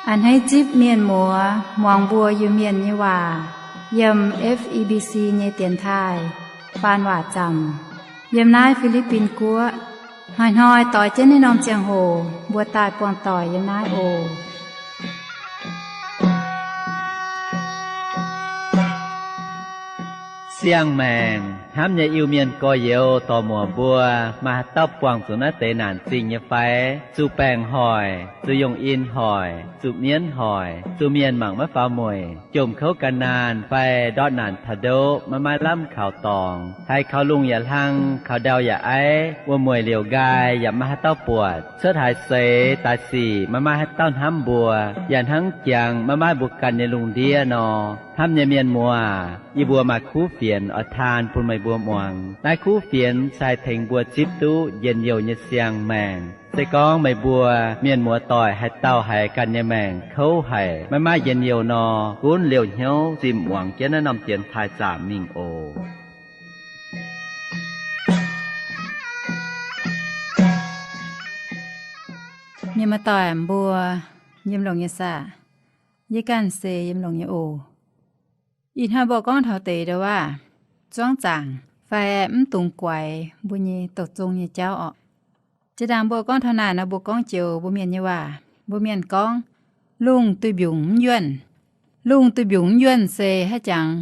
A'hneiv zipv mienh muoz muangx mbuo Iu-Mienh nyei waac yiem F E B C nyei dienx taaih faan waac zaamc yiem naaiv Fi^li^bin Guoqv. Hnoi-hnoi doix jienv naaiv norm ziangh hoc mbuo daaih buangh doic yiem naaiv oc. Siang-maengc hnamv nyei Iu-Mienh gorx-youz dorc-muoc mbuo, maaih haaix dauh buangh zuqc naaiv deix naanc zingh nyei fai? Zuqc baengc hoic, zuqc yungh in hoic, zuqc mienv hoic, zuqc mienh mangc maiv faaux mueic, jomc kouv ga'naanh fai ndortv naanc taux ndoqv maiv maaih lamh kaux dorngx, haiz kaux lungh yaac hlang, kaux ndau yaac aiv, wuom-mueic liouc nqaai yaac maiv maaih haaix dauh buatc, cuotv haaix seix daaih sic maiv maaih haaix dauh hnamv mbuo, yaac hnangv jangx maiv maaih mbuo ganh nyei lungh ndiev nor. Hnamv nyei mienh muoz, yie mbuo maaih kuv fienx oix taan bun meih mbuo muangx. Naaiv kuv fienx se haih tengx mbuo zipv duqv njien-youh nyei siang-maengc. Se gorngv meih mbuo mienh muoz-doic haaix dauh haiz ganh nyei maengc kouv haic, maiv maaih njien-youh nor, gunv liouh hnyouv zimh muangx jienv naaiv norm dienx taaih zaamc mingh oc. Mienh muoz-doic mbuo, yiem longx nyei saah? Yie ganh se yiem longx nyei oc. Ih hnoi mbuo gorngv taux deix ndau-waav, zuangv zaangc fai mv dungx guaix mbuo nyei douz-zong nyei jauv orqc. Jiex ndaangc mbuo gorngv taux naaic nor, mbuo gorngv joux mbuo mienh nyei waac. Mbuo mienh gorngv, lungh duih mbiungc mv yuonh. Lungh duih mbiungc mv yuonh se haaix jangx,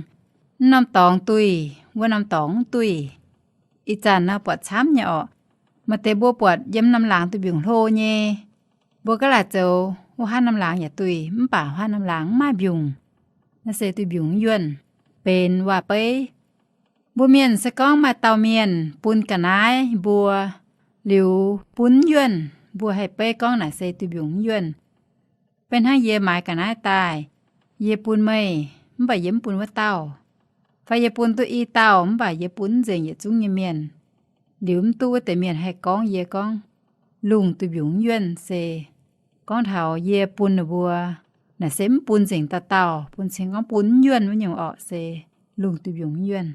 mv norm dorngx duih, wuov norm dorngx mv duih. Ih zanc nor buatc camv nyei orqc. Maaih deix mbuo buatc yiem norm laangz duih mbiungc hlo nyei, mbuo gaav laaic zoux wuov haav norm laangz yaac duih, mv baac wuov haav norm laangz mv maaih mbiungc. Naaiv se duih mbiungc mv yuonh, benx waac-beiv. Mbuo mienh se gorngv maaih dauh mienh bun ga'naaiv mbuo, liuz bun mv yuonh, mbuo haih beiv gorngv naaic se duih mbiungc mv yuonh. Beiv hnangv yie maaiz ga'naaiv daaih, yie bun meih, mv baac yie mv bun wuov dauh. Fai yie bun duqv i dauh, mv baac yie bun mv nzengc yietc zungv nyei mienh. Liuz mv duqv wuov deix mienh haih gorngv yie gorngv, lungh duih mbiungc mv yuonh se gorngv taux yie bun ninh mbuo, naaic se mv bun nzengc dauh dauh, bun cing gorngv bun mv yuonh wuov nyungc orqc se lungh duih mbiungc mv yuonh.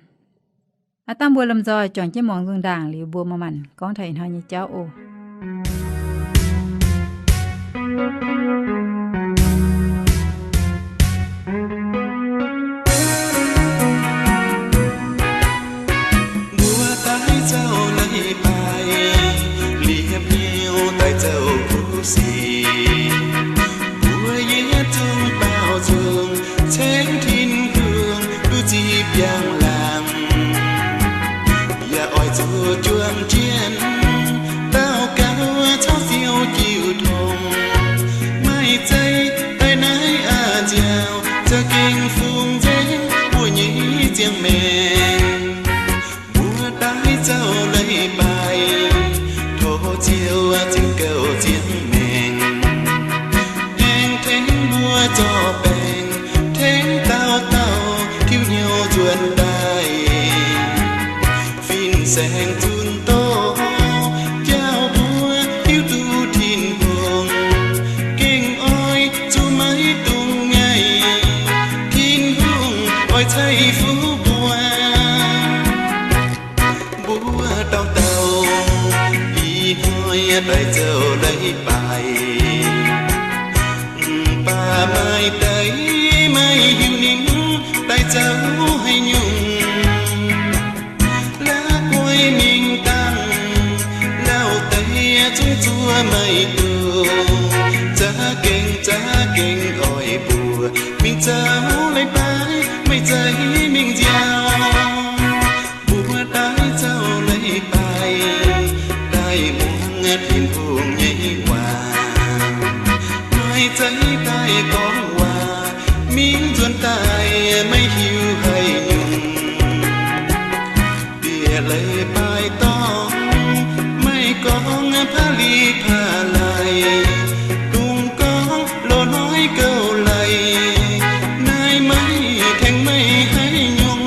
Aav dangh mbuo lomh nzoih juangc jienv muangx nzung ndaangc liuz mbuo maaih maanc gorngv taux ih hnoi nyei jauv oc. Mbuo daaih zouv leiz-baaix, liepc hnyouv daaih zouv kuv sic. Mbuo yietc zungv baaux nzung ceng Tin-Hungh duqv zipv biangh laangz. Yaac oix zuqc juang jienv daux gaux caux Ziouv jiu tong. Maiv zeiz daaih naaiv a'nziaauc za'gengh fungx nzengc mbuo nyei ziangh maengc. Mbuo daaih zouv leiz-baaix, tov Ziouv zingh gouv ziangh maengc, aengx tengx mbuo zorqv baengc, tengx dauh dauh tiuv hnyouv nzuonx daaih. Fin-saeng zunc doz, jauv mbuo hiuv duqv Tin-Hungh, gengh oix zuqc maiv dungx ngaih. Tin-Hungh oix ceix fuqv mbuo. Mbuo dauh dauh ih hnoi daaih zouv leiz-baaix, mv baac maaih deix maiv hiuv ninh daaih zouv haaix nyungc. La'guaih mingh dangh lauh deix zungv zuov maiv duqv, za'gengh za'gengh oix mbuo mingh zouv leiz-baaix, maiv zeiz mingh nziaauc. Mbuo daaih zouv leiz-baaix, daaih muangx Tin-Hungh nyei waac. Maiv zeiz daaih gorngv waac mingh nzuonx daaih maiv hiuv haaix nyungc. Bieqc leiz-baaix dorngx, maiv gorngv paav li paav lai, dungx gorngv loz-hnoi gouv leiz, naaiv maiv tengx meih haaix nyungc.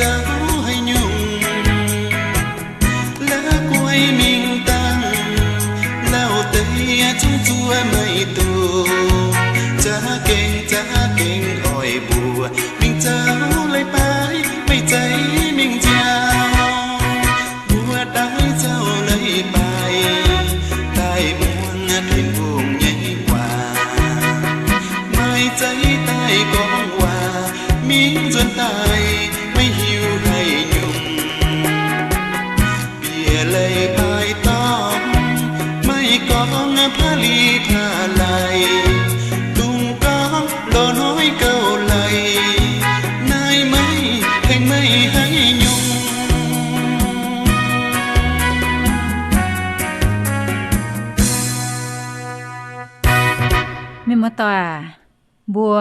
Dau haaix nyungc, la'guaih mingh dangh, lauh deix zungv zuov meih doqc. Za'gengh, za'gengh oix mbuox mingh zaux leiz-baaix, meih zeiz mingh nziaaux. Mbuo daaih zaux leiz-baaix, daaih muangx Tin-Hungh nyei waac. Meih zeiz daaih gorngv waac, mingh nzuonx daaih, meih hiuv haaix nyungc. Bieqc leiz-baaix dorngx, meih gorngv paav li paav laaix, dungx gorngv lorz hnoi gauh laaix, naaiv meih tengx meih haaix nyungc. Mienh muoz-doic aac, mbuo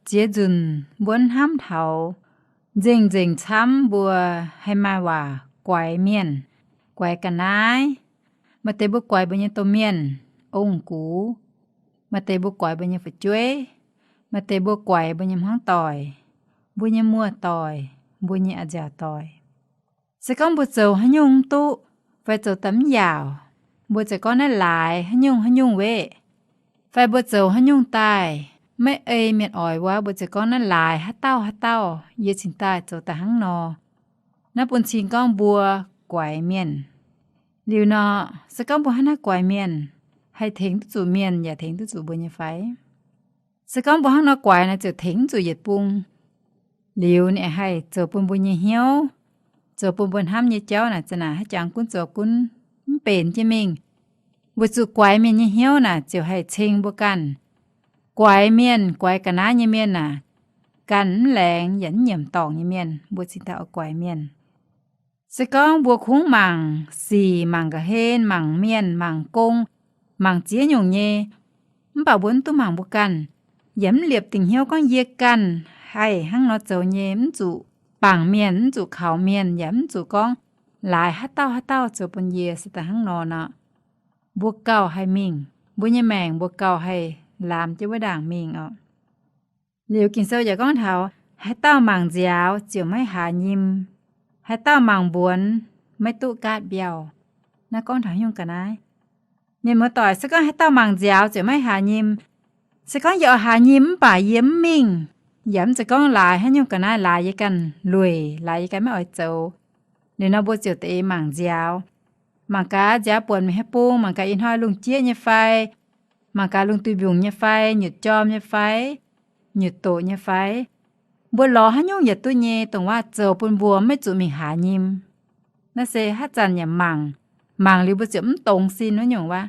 ziex nzunc mbuo hnamv taux nzengc-nzengc camv mbuo haih maaih waac guaix mienh, guaix ga'naaiv. Maaih deix mbuo guaix mbuo nyei domh mienh, ong-gux. Maaih deix mbuo guaix mbuo nyei fu'jueiv. Maaih deix mbuo guaix mbuo nyei hmuangv doic, mbuo nyei muoz-doic, mbuo nyei a'nziaauc doic. Se gorngv mbuo zoux haaix nyungc mv duqv, fai zoux daaih mv yaauc, mbuo ziouc gorngv naaiv laaix haaix nyungc haaix nyungc weqv. Fai mbuo zoux haaix nyungc daaih maiv ei mienh oix wuov, mbuo ziouc gorngv naaiv laaix haaix dauh haaix dauh, yie cingx daaih zoux daaih hnangv nor. Naaiv bun cing gorngv mbuo guaix mienh. Liuz nor, se gorngv mbuo hnangv naaiv guaix mienh, haih tengx duqv zuqc mienh yaac tengx duqv zuqc mbuo nyei fai? Se gorngv mbuo hnangv nor guaix naaic ziouc tengx mv zuqc yietc bung. Liuz ninh haih zoux bun mbuo nyei hnyouv, zoux bun mbuo hnamv nyei jauv naaic za'naaic haaix jangx gunv zoux gunv mv benx jienv mingh. Weic zuqc guaix mienh nyei hnyouv naaic ziouc haih ceng mbuo ganh. Guaix mienh, guaix ga'naaiv nyei mienh aah, ganh mv laengz yaac mv nyiemc dorngc nyei mienh, mbuo cingx daaih oix guaix mienh. Se gorngv mbuo kungx mangc sic, mangc ga'hlen, mangc mienh, mangc gong, mangc ziex nyungc nyei, mv baac mbuo mv duqv mangc mbuo ganh, yaac mv liepc dingc hnyouv gorngv yie ganh haih hnangv nor zoux nyei, mv zuqc bangc mienh, mv zuqc kaux mienh, yaac mv zuqc gorngv laaix haaix dauh haaix dauh zoux bun yie se daaih hnangv nor nor, mbuo gauh haih mingh, mbuo nyei maengc mbuo gauh haih laamx jienv wuov ndaangc mingh oc. Liuz Ging-Sou yaac gorngv taux, haaix dauh mangc nziaaux ziouc maiv haaz nyim, haaix dauh mangc mbuonx maiv duqv gaatv mbiauh. Naaiv gorngv taux haaix nyungc ga'naaiv? Mienh muoz-doic, se gorngv haaix dauh mangc nziaaux ziouc maiv haaz nyim, se gorngv yie oix haaz nyim mv baac yie mv mingh, yaac mv zeiz gorngv laaix haaix nyungc ga'naaiv laaix yie ganh lueic, laaix yie ganh maiv oix zoux, liuz nor mbuo ziouc deix mangc nziaaux. Mangc gaax nziaaux buonc mingh haaix bung, mangc gaax ih hnoi lungh jieqv nyei fai, mangc gaax lungh duih mbiungc nyei fai, nyutc jorm nyei fai, nyutc doqc nyei fai. Mbuo lorz haaix nyungc yietc duqv nyei dongh waac zoux bun mbuo maiv zuqc mingh haaz nyim. Naaiv se haaix zanc yaac mangc, mangc liuz mbuo ziouc mv dongz sin wuov nyungc waac.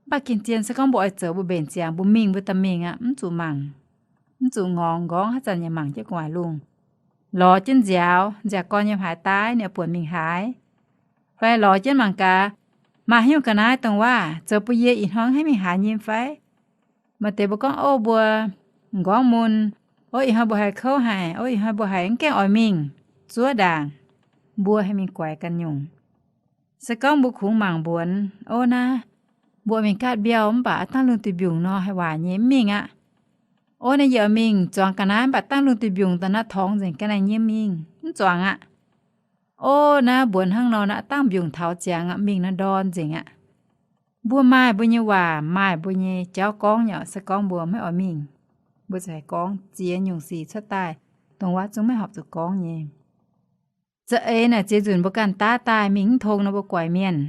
Mv baac gengh zien se gorngv mbuo oix zoux mbuo mbenc ziangx mbuo mingh mbuo daaih mingh aqv, mv zuqc mangc, mv zuqc ngorngx nqorngv haaix zanc yaac mangc jienv gu'nguaaic lungh. Lorz jienv nziaaux, nziaaux gorn nyei haaix daaih ninh buonc mingh haaix. Fai lorz jienv mangc gaax, maaih haaix nyungc ga'naaiv dongh waac zoux bun yie ih hnoi mv haih mingh haaz nyim fai? Maaih deix mbuo gorngv, ov, mbuo m'nqorngv mun, ov, ih hnoi mbuo haiz kouv haic, ov, ih hnoi mbuo haiz mv gaengh oix mingh, zuov ndaangc, mbuo haih mingh guaix ganh nyungc. Se gorngv mbuo kungx mangc mbuonx, ov, naaiv mbuo mingh gaatv mbiauh mv baac aav dangh lungh duih mbiungc nor haih waaic nyei, mv mingh aqv. Ov, naaiv yie oix mingh zuangx ga'naaiv mv baac dangh lungh duih mbiungc daaih naaiv torngx nzengc, ga'naaiv nyei mv mingh, mv zuangx aqv. Ov, naaiv mbuonx hnangv nor naaiv dangh mbiungc taux ziangx aqv, mingh naaiv ndorn nzengc aqv. Mbuo maaih mbuo nyei waac, maaih mbuo nyei jauv gorngv nyei oc. Se gorngv mbuo maiv oix mingh, mbuo ziouc haih gorngv ziex nyungc sic cuotv daaih, dongh waac zungv maiv horpc zuqc gorngv nyei. Za'eix naaic ziex nzunc mbuo ganh daav daaih mingh mv tong nor mbuo guaix mienh.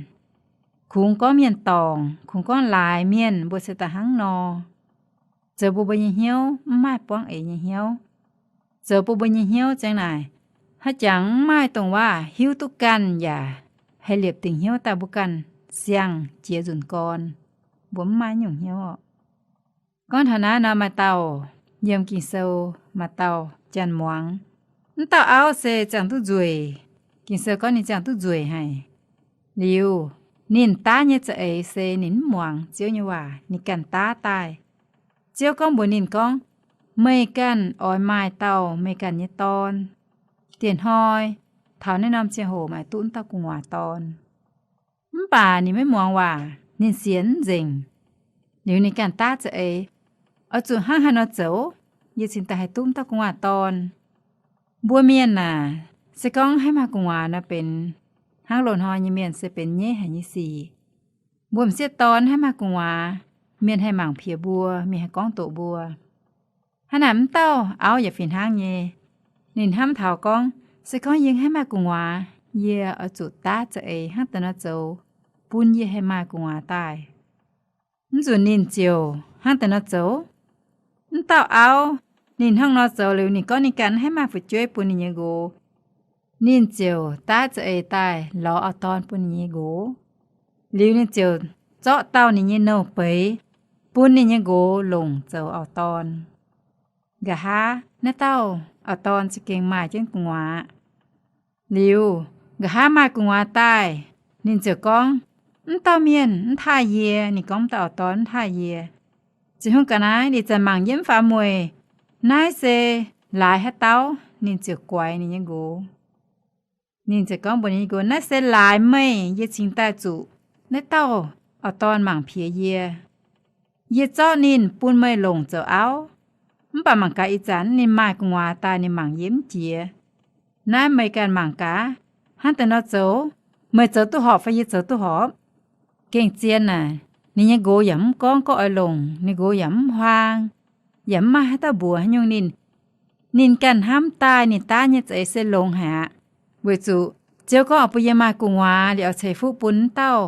Kungx gorngv mienh dorngc, kungx gorngv laaix mienh mbuo se daaih hnangv nor. Zoux bun mbuo nyei hnyouv mv maaih buangv eix nyei hnyouv. Zoux bun mbuo nyei hnyouv ziang naaic, haaix jangx mv maaih dongh waac hiuv duqv ganh yaac haih liepc dingc hnyouv daaih mbuo ganh siang-jiex nzunc gorn. Mbuo mv maaih nyungc hnyouv oc. Gorngv taux naaiv nor maaih dauh yiem Ging-Sou, maaih dauh janx muangx. Mv dauh auv se ziangh duqv nzueic. Ging-Sou gorngv ninh ziangh duqv nzueic haic. Liuz, ninh daav nyei za'eix se ninh mv muangx Ziouv nyei waac, ninh ganh daav daaih. Ziouv gorngv mbuox ninh gorngv, meih ganh oix maaih dauh meih ganh nyei dorn. Dieh hnoi taux naaiv norm ziangh hoc maaih duqv mv dauh gu'nguaaz dorn. Mv baac ninh maiv muangx waac, ninh sienx mv nzengc. Liuz ninh ganh daav za'eix, oix zuqc hnangv haaix nor zoux, yie cingx daaih haih duqv mv dauh gu'nguaaz dorn. Mbuo mienh aac, Se gorngv haih maaih gu'nguaaz nor benx hnangv loz-hnoi nyei mienh se benx nyeiv haic nyei sic. Mbuo m'sieqv dorn haih maaih gu'nguaaz, mienh haih mangc piex mbuo, mienh haih gorngv doqc mbuo. Hnangv naaic m'dauh auv yaac fih hnangv nyei. Ninh hnamv taux gorngv, se gorngv yie haih maaih gu'nguaaz, yie oix zuqc daav za'eix hnangv deix nor zoux, bun yie haih maaih gu'nguaaz daaih. Mv nzunc ninh ziouc hnangv deix nor zoux. M'dauh auv ninh hnangv nor zoux liuz, ninh gorngv ninh ganh haih maaih fu'jueiv bun ninh nyei nqox. Ninh ziouc daav za'eix daaih lorz auv-dorn bun ninh nyei nqox. Liuz ninh ziouc zorqv dauh ninh nyei nouh beiz bun ninh nyei nqox longc zoux auv-dorn. Nqa'haav naaiv dauh auv-dorn za'gengh maaih jienv gu'nguaaz. Liuz nqa'haav maaih gu'nguaaz daaih, ninh ziouc gorngv, m'dauh mienh mv taaih yie. Ninh gorngv m'dauh auv-dorn mv taaih yie. Ziouc hungh ga'naaiv ninh zanc mangc yiem faaux mueic, naaiv se laaix haaix dauh? Ninh ziouc guaix ninh nyei nqox. Ninh ziouc gorngv mbuox ninh nyei nqox, naaiv se laaix meih, yie cingx daaih zuqc naaiv dauh auv-dorn mangc piex yie. Yie zorqv ninh bun meih longc zoux auv. Mv baac mangc gaax ih zanc ninh maaih gu'nguaaz daaih, ninh mangc yie mv jiex. Naaiv meih ganh mangc gaax, hnangv deix nor zoux, meih zoux duqv horpc fai yie zoux duqv horpc? Gengh zien naaic, ninh nyei nqox yaac mv gorngv gorngv oix longc, ninh nqox yaac mv huaang, yaac mv maaih haaix dauh mbuox haaix nyungc ninh. Ninh ganh hnamv daaih ninh daav nyei za'eix se longx haic aqv. Weic zuqc Ziouv gorngv oix bun yie maaih gu'nguaaz liuz oix ceix fuqv bun wuov dauh,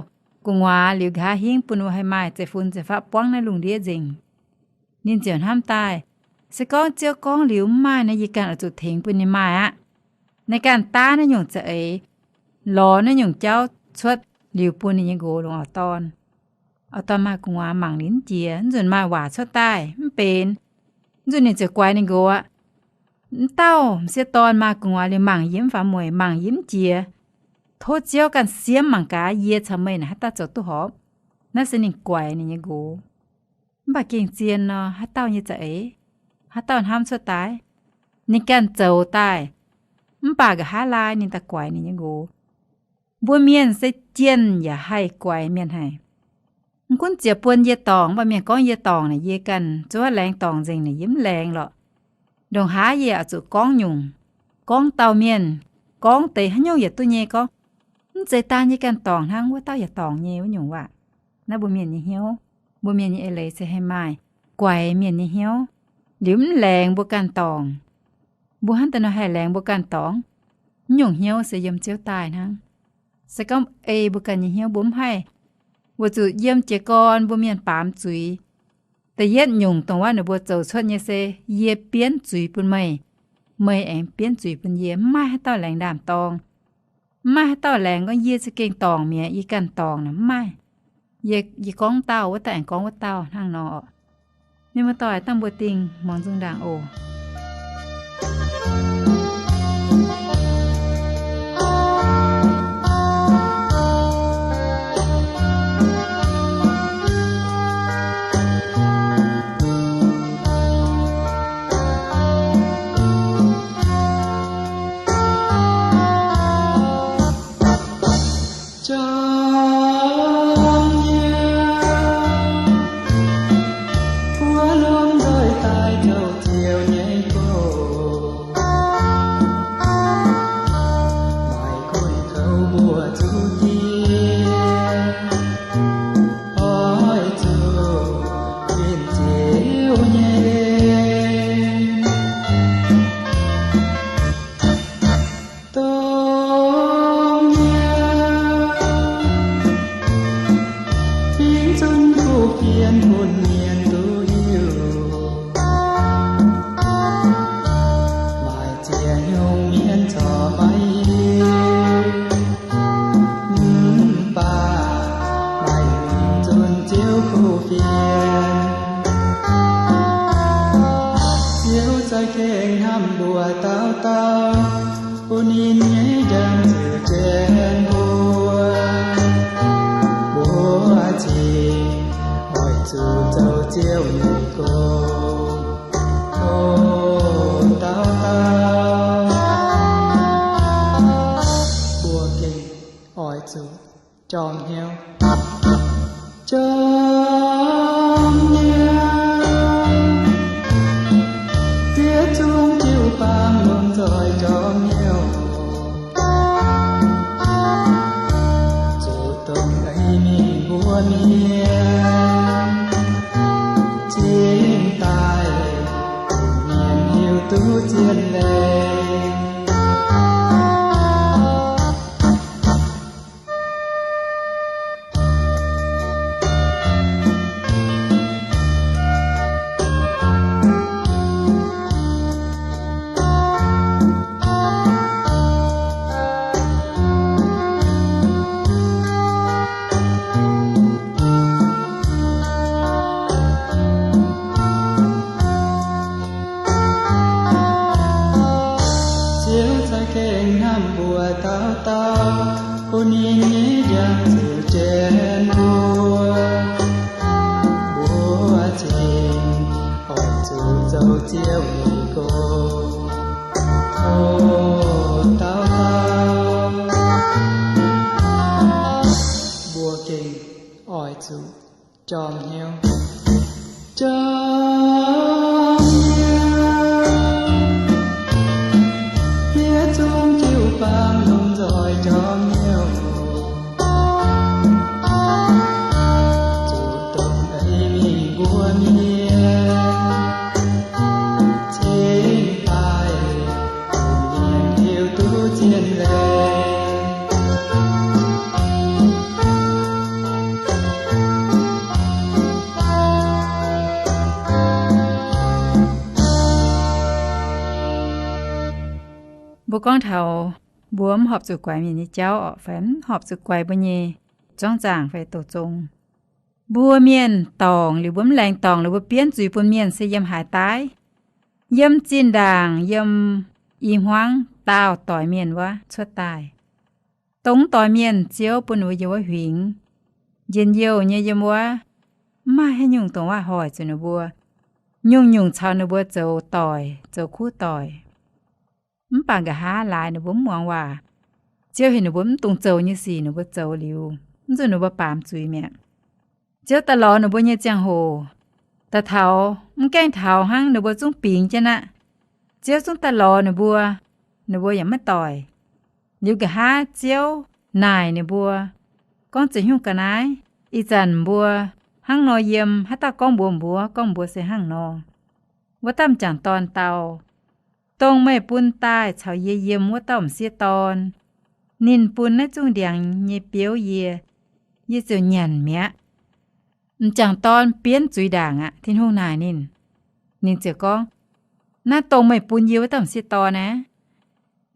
gu'nguaaz liuz nqa'haav hingv bun wuov haih maaih zeiv-fun zeiv-faqv buangv naaiv lungh ndiev nzengc. Ninh ziouc hnamv daaih, se gorngv Ziouv gorngv liuz mv maaih nor, yie ganh oix zuqc tengx bun ninh maaih aqv. Ninh ganh daav naaiv nyungc za'eix, lorz naaiv nyungc jauv cuotv liuz bun ninh nyei nqox longc auv-dorn. Auv-dorn maaih gu'nguaaz mangc ninh mv jiex, mv nzunc maaih waac cuotv daaih mv benx. Mv nzunc ninh ziouc guaix ninh nqox aqv. M'dauh m'sieqv dorn maaih gu'nguaaz liuz mangc yie mv faaux mueic, mangc yie mv jiex. Tov Ziouv ganh siemv mangc gaax yie caux meih naaic haaix dauh zoux duqv horpc. Naaiv se ninh guaix ninh nyei nqox. Mv baac gengh zien nor, haaix dauh nyei za'eix, haaix dauh hnamv cuotv daaih? Ninh ganh zoux daaih, mv baac nqa'haav laai ninh daaih guaix ninh nyei nqox. Mbuo mienh se jienh yaac haih guaix mienh haic. Mv gunv ziec buon yie dorngc, mv baac mienh gorngv yie dorngc naaic, yie ganh zuov laengz dorngc nzengc naaic, yie mv laengz lorqc. Ndongc haaix yie yaac zuqc gorngv nyungc, gorngv dauh mienh, gorngv deix haaix nyungc yaac duqv nyei gorngv. Mv zeiz daan yie ganh dorngc hnangv, wuov dauh yaac dorngc nyei wuov nyungc waac. Naaiv mbuo mienh nyei hnyouv, mbuo mienh nyei eix leiz se haih maaih guaix mienh nyei hnyouv, liuz mv laengz mbuo ganh dorngc. Mbuo hnangv daaih nor haih laengz mbuo ganh dorngc? Mv nyungc hnyouv se yiem Ziouv daaih hnangv. Se gorngv ei mbuo ganh nyei hnyouv mbuo mv haih, weic zuqc yiem jiez gorn mbuo mienh baamz zuiz. Da'yietv nyungc dongh wuov ninh mbuo zoux cuotv nyei se, yie bienv zuiz bun meih, meih aengx bienv zuiz bun yie, mv maaih haaix dauh laengz ndaam-dorng. Mv maaih haaix dauh laengz gorngv yie za'gengh dorngc mi'aqv, yie ganh dorngc naaic, mv maaih. Yie, yie gorngv dauh, wuov dauh aengx gorngv wuov dauh hnangv nor. Mienh muoz-doic, dangh mbuo dingh muangx nzung ndaangc oc. Jomc hnyouv, buov lomh nzoih daaih zoux Ziouv nyei gong. Maaih kuinx kouv mbuo zuqc jiex, oix zuqc winh Ziouv nyei en. Dongh hnyouv fingx zunv kuv fienx bun mienh duqv hiuv, maaih ziex nyungc mienh corc maiv hiuv. Mv baac maaih fingx zunv Ziouv kuv fienx, Ziouv za'gengh hnamv mbuo dauh dauh, bun ninh nyei njang-ziouc janx mbuo. Mbuo cingx oix zuqc zoux Ziouv nyei gong. O dauh dauh, mbuo gengh oix zuqc jorm hnyouv. Jorm hnyouv, yietc zungv jiu-baang lomh nzoih jorm hnyouv. mienh cingx daaih, mienh hiuv duqv zien leiz. Ziouv cai gengh hnamv mbuo dauh dauh, bun ninh nyei njang ziouc jien mbuo. Mbuo cingx oix zuqc zoux Ziouv nyei gong. O dauh dauh, mbuo gengh oix zuqc jorm hnyouv, jorm hnyouv, yietc zungv jiu-baang lomh nzoih jorm hnyouv, zuqc dongh eix mingh mbuo mienh cingx daaih, mienh hiuv duqv zien leiz. Mbuo gorngv taux mbuo mv horpc zuqc guaix mienh nyei jauv orqc, fai mv horpc zuqc guaix mbuo nyei zorngv zaangc fai douz zong. Mbuo mienh dorngc liuz, mbuo mv laengz dorngc liuz, mbuo bienv zuiz bun mienh se yiem haaix daaih? Yiem zinh ndaangc yiem i hmuangv daauh doix mienh wuov cuotv daaih. Dongh doix mienh Ziouv bun wuov yiem wuov huingx, njien-youh nyei yiem wuov, mv maaih haaix nyungc dongh waac hoic zuqc ninh mbuo. Nyungc-nyungc caux ninh mbuo zoux doic, zoux kuv doic. Mv baac nqa'haav laaix ninh mbuo mv muangx waac. Ziouv heuc ninh mbuo mv dungx zoux nyei sic ninh mbuo zoux liuz, mv zuqc ninh mbuo baamz zuiz mi'aqv. Ziouv daaih lorz ninh mbuo nyei ziangh hoc, daaih taux mv gaengh taux hnangv, ninh mbuo zungv bingx jienv aqv. Ziouv zungv daaih lorz ninh mbuo, ninh mbuo yaac maiv doic. Liuz nqa'haav Ziouv naaic ninh mbuo, gorngv, Ziouc nyungc ga'naaiv, ih zanc mbuo hnangv nor yiem, haaix dauh gorngv mbuox mbuo, gorngv mbuo se hnangv nor. Wuov dauh m'jangc dorn dau, Dongh meih bun daaih caux yie yiem wuov dauh m'sieqv dorn, ninh bun naaiv zungv ndiangx nyei biouv yie, yie ziouc nyanc mi'aqv. M'jangc dorn bienv zuiz ndaangc aqv. Tin-Hungh naaic ninh, ninh ziouc gorngv, Naaiv dongh meih bun yie wuov dauh m'sieqv dorn aqv.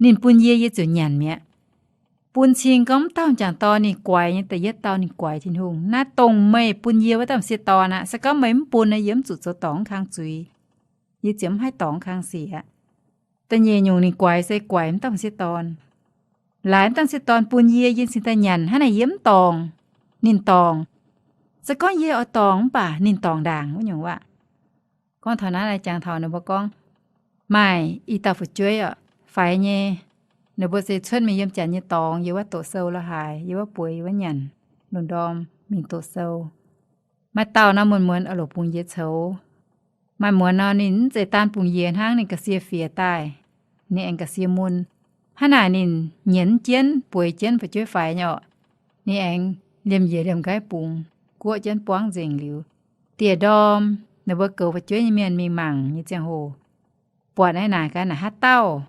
Ninh bun yie, yie ziouc nyanc mi'aqv. Bun cing gorngv m'dauh m'jangc dorn ninh guaix nyei da'yietv dauh ninh guaix Tin-Hungh, Naaiv dongh meih bun yie wuov dauh m'sieqv dorn aqv. Se gorngv meih mv bun, yie mv zuqc zoux dorngc wuov kang zuiz. Yie ziouc mv haih dorngc wuov kang sic aqv. Da'nyeic nyungc ninh guaix se guaix m'dauh m'sieqv dorn. Laaix m'dauh m'sieqv dorn bun yie, yie cingx daaih nyanc, hnangv naaic yie mv dorngc, ninh dorngc. Se gorngv yie oix dorngc mv baac ninh dorngc ndaangc wuov nyungc waac. Gorngv taux naaiv naaic jangx taux ninh mbuo gorngv, maaih i dauh fu'jueiv orqc, faix nyei. Ninh mbuo se cuotv mingh yiem janx nyei dorngx, yiem wuov doqc sou la'haaix, yiem wuov bueix, yiem wuov nyanc, lungh ndorm mingh doqc sou. Maaih dauh nor muonz-muonz oix longc bungx yie coux. Maaih muonz nor ninh mv zeiz daan bungx yie hnangv, ninh ga'sie fiex daaih, ninh aengx ga'sie mun. Hnangv naaic ninh nyienz jienv bueix jienv fu'jueiv faix nyei orqc, ninh aengx liemh njiec liemh nqaiv bungx, guoqv jienv buangv nzengc liuz, dieh ndorm ninh mbuo goux fu'jueiv nyei mienh mingh mangc nyei ziangh hoc, buatc naaiv naaic gaax naaic haaix dauh.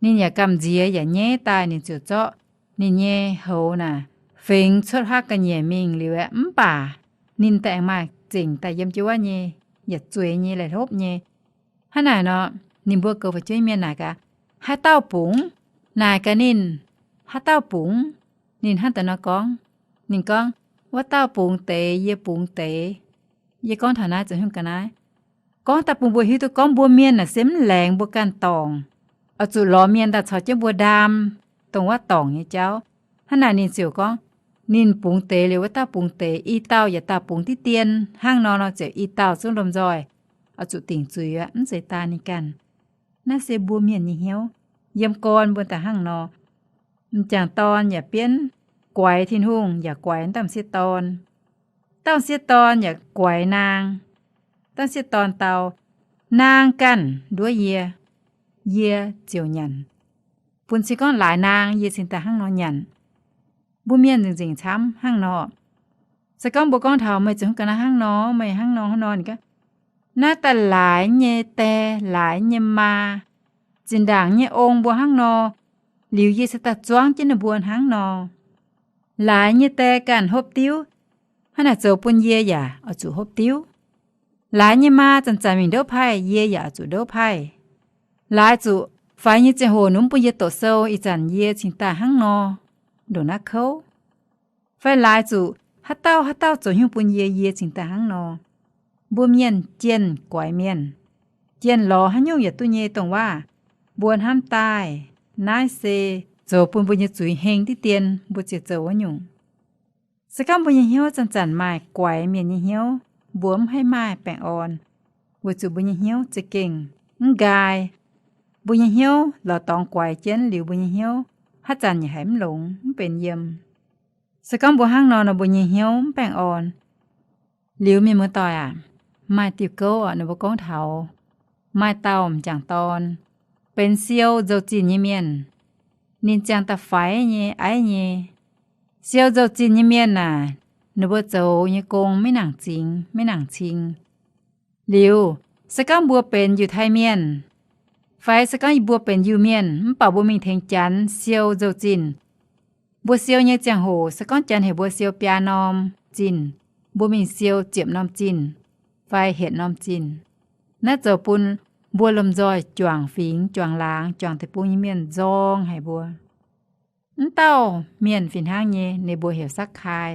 Ninh yaac gamh nziex yaac nyaiv daaih, ninh ziouc zorqv ninh nyei houx naaic fingx cuotv huaav ga'nyiec mingh liuz aeqv, mv baac ninh daaih aengx maaih zengc daaih yiem jienv wuov nyei, yietc zueiz nyei, laih hlopv nyei. Hnangv naaic nor, ninh mbuo goux fu'jueiv mienh naaic gaax, haaix dauh bungx? Naaic gaax ninh, haaix dauh bungx? Ninh hnangv daaih nor gorngv, ninh gorngv, wuov dauh bungx deix, yie bungx deix. Yie gorngv taux naaiv zoux hnyouv ga'naaiv, gorngv daaih bun mbuo hiuv duqv gorngv mbuo mienh naaic se mv laengz mbuo ganh dorngc, oix zuqc lorz mienh daaih caux jienv mbuo ndaam dongh wuov dorngc nyei jauv. Hnangv naaic ninh ziouc gorngv, ninh bungx deix liuz wuov dauh bungx deix, i dauh yietc dauh bungx diqv dien hnangv nor, nor ziouc i dauh zungv lomh nzoih oix zuqc dingc zuiz aqv, mv zeiz daan ninh ganh. Naaiv se mbuo mienh nyei hnyouv. Yiem gorn mbuo daaih hnangv nor. M'jangc dorn yaac bienv guaix Tin-Hungh yaac guaix m'dauh m'sieqv dorn. M'dauh m'sieqv dorn yaac guaix naang. M'dauh m'sieqv dorn dau, naang ganh nduov yie, yie ziouc nyanc. Bun cing gorngv laaix naang yie cingx daaih hnangv nor nyanc. Mbuo mienh nzengc-nzengc camv hnangv nor. Se gorngv mbuo gorngv taux meih zuqc ga'naaiv hnangv nor, meih hnangv nor hnangv nor, ninh gorngv, naaiv daaih laaix nyei die, laaix nyei maa, zinh ndaangc nyei ong mbuo hnangv nor, liuz yie se daaih zuangv jienv ninh mbuo hnangv nor. Laaix nyei die ganh hopv diuv, hnangv naaic zoux bun yie yaac oix zuqc hopv diuv. Laaix nyei maa zanc-zanc mingh ndouv paih, yie yaac oix zuqc ndouv paih. Laaix zuqc faix nyei ziangh hoc ninh mv bun yie doqc sou, ih zanc yie cingx daaih hnangv nor ndongc naaiv kouv. Fai laaix zuqc haaix dauh haaix dauh zoux haaix nyungc bun yie, yie cingx daaih hnangv nor. Mbuo mienh jienh guaix mienh, jienh lorz haaix nyungc yaac duqv nyei, dongh waac mbuo hnamv daaih. Naaiv se zoux bun mbuo nyei zuiz heng diqv dien, mbuo ziouc zoux wuov nyungc. Se gorngv mbuo nyei hnyouv zanc-zanc maaih guaix mienh nyei hnyouv, mbuo mv haih maaih baengh orn, weic zuqc mbuo nyei hnyouv za'gengh mv nqaai. Mbuo nyei hnyouv lorz dorngx guaix jienv liuz, mbuo nyei hnyouv haaix zanc yaac haiz mv longx, mv benx yiem. Se gorngv mbuo hnangv nor nor, mbuo nyei hnyouv mv baengh orn. Liuz mienh muoz-doic aac, maaih diuh gouv oc, ninh mbuo gorngv taux maaih dauh m'jangc dorn benx siou nzou-zinh nyei mienh. Ninh ziangh da'faix nyei aiv nyei. Siou nzou-zinh nyei mienh aah, ninh mbuo zoux nyei gong maiv nangc zingx, maiv nangc cing. Liuz, se gorngv mbuo benx Yiutai Mienh, fai se gorngv mbuo benx Iu-Mienh mv baac mbuo mingh tengx Janx siou nzou-zinh, mbuo siou nyei ziangh hoc, se gorngv Janx heuc mbuo siou biaa norm zinh, mbuo mingh siou ziepc norm zinh fai hietc norm zinh. Naaiv zoux bun mbuo lomh nzoih juangc fingx, juangc laangz, juangc deic-bung nyei mienh nzorng haic mbuo. Mv dauh mienh fih hnangv nyei, ninh mbuo heuc Sakc^kai.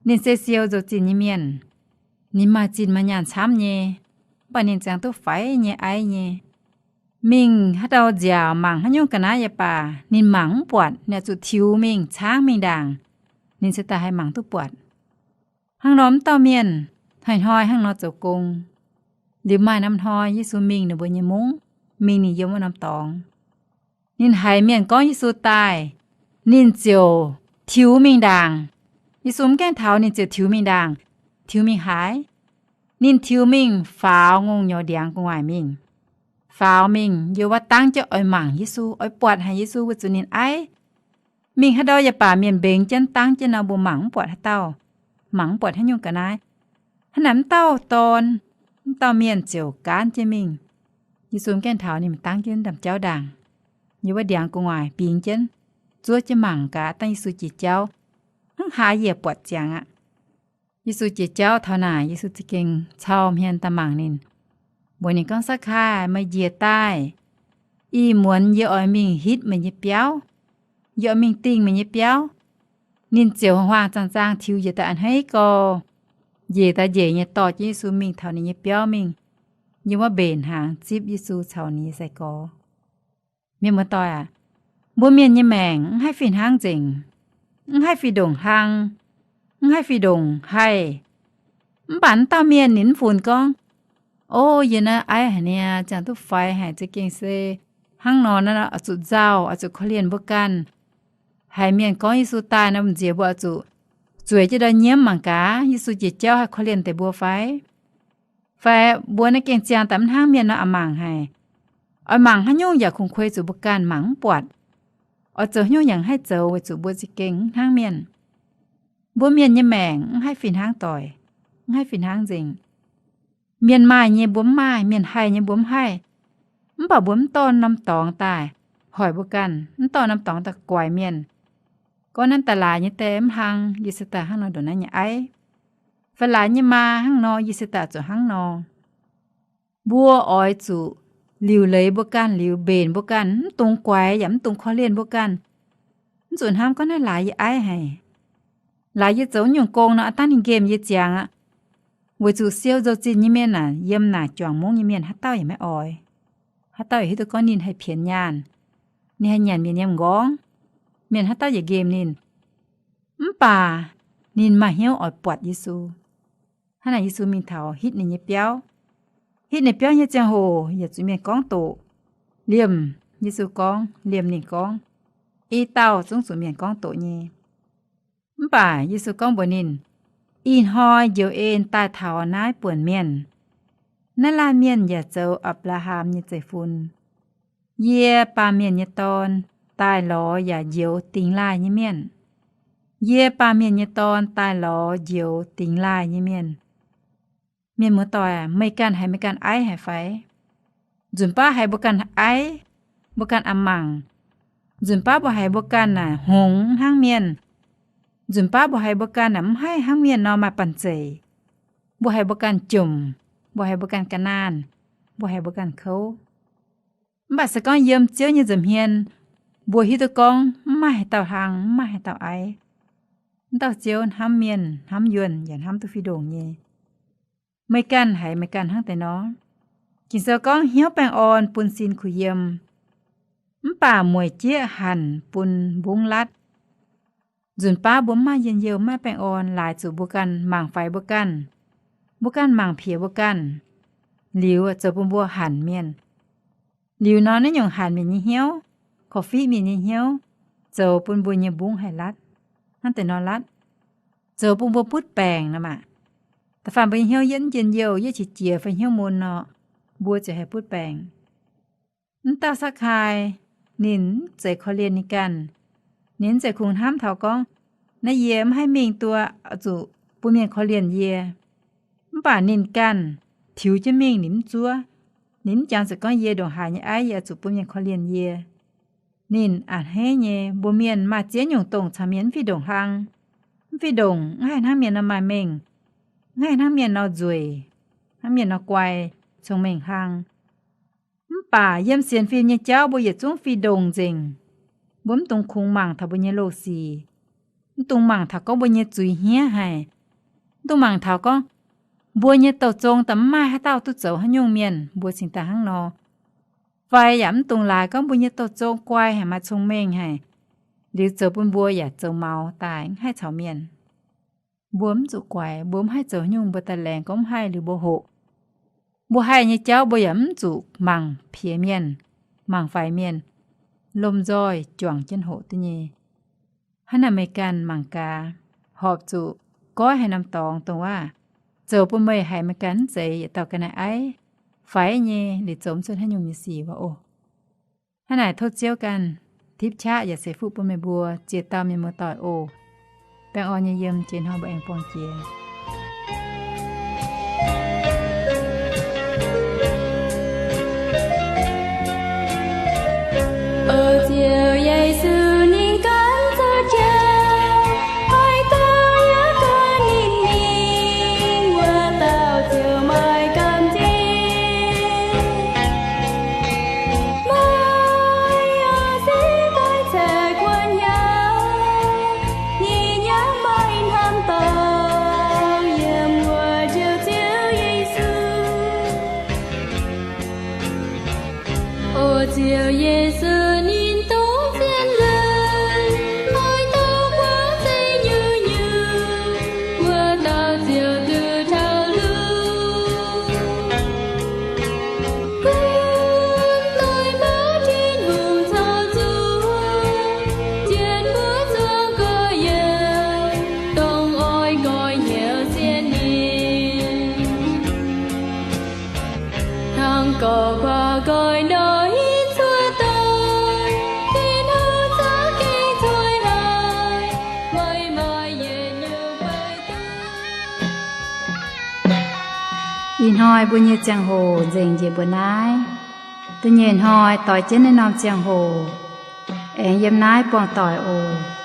Ninh se siou nzou-zinh nyei mienh. Ninh maaih zinh maaih nyaanh camv nyei, mv baac ninh ziangh duqv faix nyei aiv nyei. Mingh haaix dauh nziaauc mangc haaix nyungc ga'naaiv yaac baac, ninh mangc mv buatc, ninh zuqc tiux mingh caangv mingh ndaangc, ninh se daaih haih mangc duqv buatc. Hnangv nor mv dauh mienh hnoi-hnoi hnangv nor zoux gong. Liuz maaih norm hnoi Yesu mingh ninh mbuo nyei mungv, mingh ninh yiem wuov norm dorngx. Ninh haiz mienh gorngv Yesu daaih, ninh ziouc tiux mingh ndaangc. Yesu mv gaengh taux, ninh ziouc tiux mingh ndaangc, tiux mingh haaix? Ninh tiux mingh faaux ngongh nyorx ndiangx gu'nguaaic mingh. Faaux mingh yiem wuov dangv jienv oix mangc Yesu, oix buatc haic Yesu weic zuqc ninh aiv. Mingh haaix ndau yaac baac mienh mbengx jienv dangv jienv nor, mbuo mangc mv buatc haaix dauh, mangc mv buatc haaix nyungc ga'naaiv. Hnangv naaic mv dauh dorn, mv dauh mienh ziouc gaanv jienv mingh. Yesu mv gaengh taux, ninh dangv jienv ndaamv-jauv ndaangc, yiem wuov ndiangx gu'nguaaic bingx jienv, zuov jienv mangc gaax dangh Yesu jiex jauv, hnangv haaix yaac buatc ziangx aqv. Yesu jiex jauv taux naaic, Yesu za'gengh cau hmien daaih mangc ninh, mbuox ninh gorngv, Sakc^kai, meih njiec daaih, ih muonz yie oix mingh hitv meih nyei biauv. Yie oix mingh dingh meih nyei biauv. Ninh ziouc huaang-huaang zaang-zaang tiux njiec daaih a'hneiv gau, njiec daaih njiec nyei dorh jienv Yesu mingh taux ninh nyei biauv mingh, yiem wuov mbenc hnaangx zipv Yesu caux ninh nyei sai-gorx. Mienh muoz-doic aac, mbuo mienh nyei maengc mv haih fih hnangv nzengc, mv haih fih ndongc hlang, mv haih fih ndongc haih. Mv baac mv dauh mienh ninh mv funx gorngv, O, yie naaiv aiv haic niaa, ziangh duqv faix haic, za'gengh se hnangv nor naaiv oix zuqc nzauh, oix zuqc korv-lienh mbuo ganh. Haiz mienh gorngv Yesu daaih nor, m'nziex mbuo oix zuqc zueiz jienv ndau nyiemv mangc gaax Yesu jiex jauv haih korv-lienh deix mbuo fai? Fai mbuo naaiv gengh ziangh daaih mv hnangv mienh nor aqc mangc haic. Oix mangc haaix nyungc yaac kungx kuei zuqc mbuo ganh mangc mv buatc. Oix zoux haaix nyungc yaac haih zoux weic zuqc mbuo za'gengh mv hnangv mienh. Mbuo mienh nyei maengc mv haih fih hnangv doic, mv haih fih hnangv nzengc. Mienh maaih nyei mbuo mv maaih, mienh haih nyei mbuo mv haih. Mv baac mbuo mv dorh norm dorngx daaih hoic mbuo ganh, mv dorh norm dorngx daaih guaix mienh, gorngv naaiv daaih laaix nyei die mv hlang, yie se daaih hnangv nor ndongc naaiv nyei aiv, fai laaix nyei maa hnangv nor, yie se daaih zuqc hnangv nor. Mbuo oix zuqc liuc leiz mbuo ganh, liuc mbenc mbuo ganh, mv dungx guaix yaac mv dungx korv-lienh mbuo ganh. Mv zuqc hnamv gorngv naaiv laaix yie aiv haic, laaix yie zoux nyungc gong nor, aav dangh ninh nqemh yie ziangx aqv. Weic zuqc siou nzou-zinh nyei mienh aah, yiem naaic juangc mungv nyei mienh haaix dauh yaac maiv oix. Haaix dauh yaac hiuv duqv gorngv ninh haih pienx nyaanh, ninh haih nyanc mienh nyei m'nqorngv, mienh haaix dauh yaac nqemh ninh. Mv baac ninh maaih hnyouv oix buatc Yesu. Hnangv naaic Yesu mingh taux hitv ninh nyei biauv. Hitv ninh biauv nyei ziangh hoc yaac zuqc mienh gorngv doqc. Liemh Yesu gorngv, liemh ninh gorngv, i dauh zungv zuqc mienh gorngv doqc nyei. Mv baac Yesu gorngv mbuox ninh, Ih hnoi njoux en daaih taux naaiv buonc mienh. Naaiv laanh mienh yaac zoux Apc^laa^ham nyei zeiv-fun. Yie, Baamh Mienh nyei Dorn, daaih lorz yaac njoux dingx laaih nyei mienh. Yie, Baamh Mienh nyei Dorn, daaih lorz njoux dingx laaih nyei mienh. Mienh muoz-doic, meih ganh haiz meih ganh aiv haic fai? Nzunc baav haiz mbuo ganh aiv, mbuo ganh a'mangc. Nzunc baav mbuo haiz mbuo ganh naaic hngongx hnangv mienh. Nzunc baav mbuo haiz mbuo ganh naaic mv haih hnangv mienh nor maaih banh zeic. Mbuo haiz mbuo ganh jomc, mbuo haiz mbuo ganh ga'naanh, mbuo haiz mbuo ganh kouv. Mv baac se gorngv yiem Ziouv nyei nza'hmien, mbuo hiuv duqv gorngv mv maaih haaix dauh hlang, mv maaih haaix dauh aiv. Mv dauh Ziouv hnamv mienh, hnamv yuonh, yaac hnamv duqv fih ndongc nyei. Meih ganh haiz meih ganh hnangv deix nor? Ging-Sou gorngv hnyouv baengh orn bun sin kuh yiem, mv baac mueic jieqv hanc bun mbungv latv. Nzunc baav mbuo mv maaih njien-youh, mv maaih baengh orn, laaix zuqc mbuo ganh mangc faix mbuo ganh. Mbuo ganh mangc piex mbuo ganh, liuz zoux bun mbuo hanc mienh. Liuz nor naaiv nyungc hanc mienh nyei hnyouv, korv-fiqv mienh nyei hnyouv, zoux bun mbuo nyei mbungv haih latv, hnangv deix nor latv, zoux bun mbuo butv baengc nor maah. Da'faanh mbuo nyei hnyouv yietv njien-youh, yietv qiex jiez fai hnyouv mun nor, mbuo ziouc haih butv baengc. Mv dauh Sakc^kai, ninh mv zeiz korv-lienh ninh ganh. Ninh mv zeiz kungx hnamv taux gorngv, naaiv yie mv haih mingh duqv zuqc bun mienh korv-lienh yie. Mv baac ninh ganh tiux jienv mingh, ninh mv zuov. Ninh mv jangx zuqc gorngv, yie ndongc haaix nyei aiv yie oix zuqc bun mienh korv-lienh yie. Ninh a'hneiv nyei. Mbuo mienh maaih ziex nyungc dongh caux mienh mv fih ndongc hlang. Mv fih ndongc, mv haih hnangv mienh nor maaih mengh, mv haih hnangv mienh nor nzueic, hnangv mienh nor guai, cong-mengh hlang. Mv baac yiem sienx fim nyei jauv mbuo yietc zungv fih ndongc nzengc. Mbuo mv dungx kungx mangc taux mbuo nyei loz-sic. Mv dungx mangc taux gorngv mbuo nyei zuiz hniev haic. Mv dungx mangc taux gorngv mbuo nyei douh zong daaih mv maaih haaix dauh duqv zoux haaix nyungc mienh, mbuo cingx daaih hnangv nor. Fai yaac mv dungx laaix gorngv mbuo nyei douh zong guai haic, maaih cong-mengh haic, liuz zoux bun mbuo yaac zoux maux daaih mv haih caux mienh. Mbuo mv zuqc guaix, mbuo mv haih zoux haaix nyungc, mbuo daaih laengz gorngv mv haih liuz mbuo hoqc. Mbuo haih nyei jauv mbuo yaac mv zuqc mangc piex mienh, mangc faix mienh, lomh nzoih juangc jienv hoqc duqv nyei. Hnangv naaic meih ganh mangc gaax, horpc zuqc goiv haaix norm dorngx dongh waac zoux bun meih haiz meih ganh mv zeiz yietc dauh ga'naaiv aiv, faix nyei, liuz zoux mv zuqc haaix nyungc nyei sic waac oc. Hnangv naaic tov Ziouv ganh tipv qaqv yaac ceix fuqv bun meih mbuo ziex dauh mienh muoz-doic oc. Baengh orn nyei yiem jiex hnoi mbuo aengx buangh jiex. O Ziouv Yesu, ninh ganh zoux jauv, oix dorh yie gan ninh mingh, wuov dauh ziouc maaih gamh nziex. Maaih sic daaih ceix guanh hnyouv, ninh yaac maaih hnamv dorngx yiem wuov Ziouv, Ziouv Yesu. O Ziouv Yesu, ninh dongh zien leiz, oix dorh guangc zeiv nyungc-nyungc, wuov dauh ziouc duqv taux lungh. Gunv doix mbuo Tin-Hungh caux zuov, zien mbuo zuangx gorx-youz, dongh oix nqoi hnyouv sienx ninh. Hnangv gorx-youz nqoi nor hiuv cuotv doic, Tin-Hungh za'gengh tuix haic, meih maaih yietc nyungc baaix duqv. Ih hnoi mbuo nyei ziangh hoc nzengc njiec mbuo naaiv. Da'nyeic hnoi doix jienv naaiv norm ziangh hoc, aengx yiem naaiv buangh doic oc.